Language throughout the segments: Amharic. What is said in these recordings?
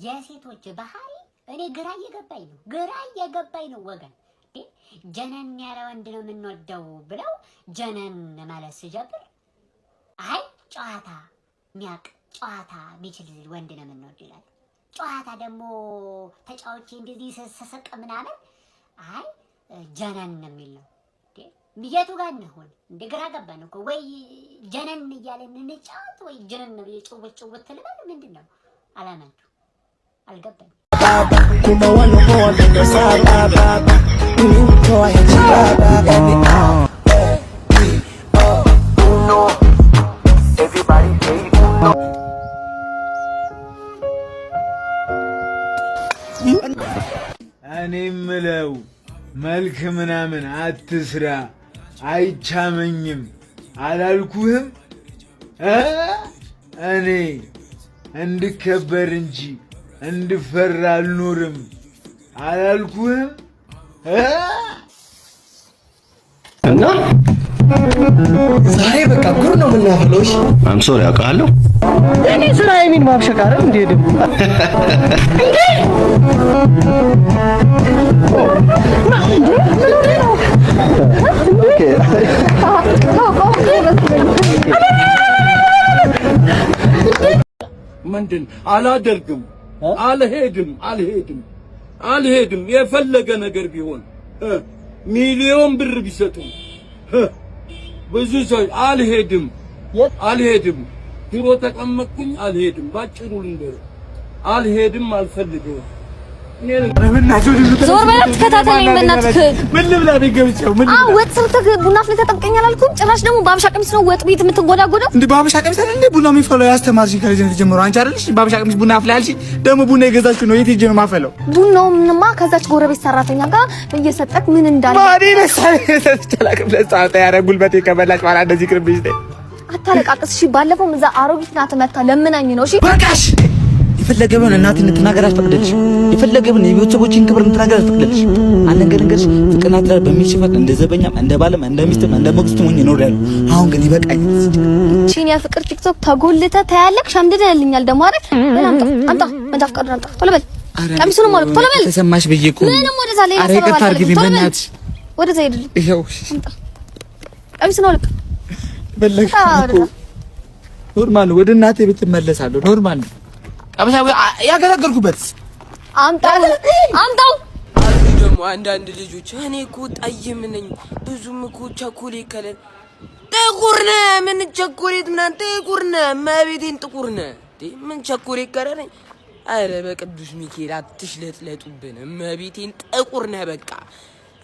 የሴቶች ባህሪ እኔ ግራ እየገባኝ ነው፣ ግራ እየገባኝ ነው ወገን። ጀነን ያለ ወንድ ነው የምንወደው ብለው ጀነን ማለት ስጀምር፣ አይ ጨዋታ ሚያቅ፣ ጨዋታ የሚችል ወንድ ነው የምንወደው ይላል። ጨዋታ ደግሞ ተጫዎቼ እንደዚህ ስስቅ ምናምን፣ አይ ጀነን የሚል ነው። የቱ ጋር እንሆን እንደ ግራ ገባን እኮ። ወይ ጀነን እያለን እንጫወት ወይ ጀነን ብዬ ጭውት ጭውት ልበል? ምንድን ነው አላማችሁ? አልገባኝም። Kuma wano saba toa ya chibaba Uno. Everybody say uno. እኔ ምለው መልክ ምናምን አትስራ አይቻመኝም አላልኩህም? እኔ እንድከበር እንጂ እንድፈራ አልኖርም አላልኩህም? እና ዛሬ በቃ ጉድ ነው የምናፈለው። እሺ። I'm sorry፣ አውቃለሁ። እኔ ስራ የሚን ማብሸቅ አይደል እንዴ ደግሞ እንዴ okay። ምንድን አላደርግም፣ አልሄድም፣ አልሄድም፣ አልሄድም። የፈለገ ነገር ቢሆን፣ ሚሊዮን ብር ቢሰጡኝ፣ ብዙ ሰው አልሄድም፣ አልሄድም። ድሮ ተቀመጥኩኝ፣ አልሄድም። ባጭሩ ልንገርህ፣ አልሄድም፣ አልፈልገውም። ዞር በል፣ አትከታተለኝ በእናትህ። ምን ልብላ? ቤት ገብቼው ምን? አዎ፣ ወጥ ሰርተህ ቡና አፍልተህ ጠብቀኝ አላልኩም? ጭራሽ ደግሞ በሀበሻ ቀሚስ ነው ወጥ ቤት የምትንጎዳጎደው። እንዴ፣ በሀበሻ ቀሚስ አይደል እንዴ ቡና የሚፈላው? ያስተማርሽኝ ከልጅነት ጀምሮ አንቺ አይደለሽ? በሀበሻ ቀሚስ ቡና አፍላ ያልሽኝ፣ ደግሞ ቡና የገዛችሁ ነው። የት ሄጄ ነው ማፈለው? ቡናውንማ ከዛች ጎረቤት ሰራተኛ ጋር እየሰጠክ ምን እንዳለ ማሪ ለሳይ ተላቅም ለጻታ ያረ ጉልበቴ ከበላች በኋላ እንደዚህ ቅርብሽ። አታለቃቅስ። እሺ፣ ባለፈውም እዛ አሮጊት ናት መታ ለምናኝ ነው። እሺ። በቃሽ። የፈለገ ቢሆን እናቴ እንድትናገር አልፈቅድልሽም። የፈለገ ቢሆን የቤተሰቦችን ክብር እንድትናገር አልፈቅድልሽም። አንድ ነገር ልንገርሽ፣ ፍቅርና ትዳር በሚል ሽፋን እንደ ዘበኛም እንደ ባልም እንደ ሚስትም እንደ ሞግዚትም ሆኜ እኖራለሁ። አሁን ግን ይበቃኛል። እቺን የፍቅር ቲክቶክ ተጎልተህ ታያለህ። ሸምድደህልኛል ደግሞ አይደል? በል አምጣ፣ አምጣ፣ መንጃ ፈቃዱን አምጣ። ቶሎ በል። ቀሚሱንም አውልቅ። ቶሎ በል። ተሰማሽ ብዬ እኮ። ምንም ወደዛ ሌላ ኧረ ሰበብ ይቅርታ አድርጊልኝ አልፈልግም። ቶሎ በል። በእናትሽ። ወደዛ ሂድልኝ። ይኸው። አምጣ፣ ቀሚሱን አውልቅ። ፈለግሽ እኮ normal ነው። ወደ እናቴ ቤት እመለሳለሁ። Normal ነው። ቀበሻ ያገለገልኩበት። አምጣው፣ አምጣው። አሉ ደግሞ አንዳንድ ልጆች፣ እኔ እኮ ጠይም ነኝ፣ ብዙም እኮ ቸኮሌት color። ጥቁር ነህ፣ ምን ቸኮሌት ምናምን፣ ጥቁር ነህ፣ መቤቴን ጥቁር ነህ እንዴ፣ ምን ቸኮሌት color ነኝ? አረ በቅዱስ ሚካኤል አትሽለጥለጡብን፣ እመቤቴን ጥቁር ነህ። በቃ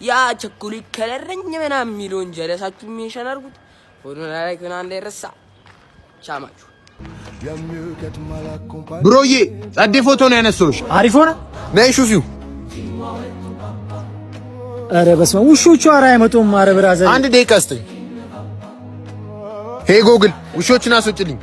ያ ቸኮሌት color ነኝ ምናምን የሚለውን ጀለሳችሁ mention አድርጉት። ሆኖ like ምናምን እንዳይረሳ። ቻማችሁ። Bro ዬ፣ ጸዴ ፎቶ ነው ያነሳሁሽ። አሪፍ ሆነ። ነይ ሹፊው። ኧረ በስመ አብ፣ ውሾቹ ኧረ አይመጡም። ኧረ brother። አንድ ደቂቃ ስጠኝ። Hey Google፣ ውሾችን አስወጭልኝ።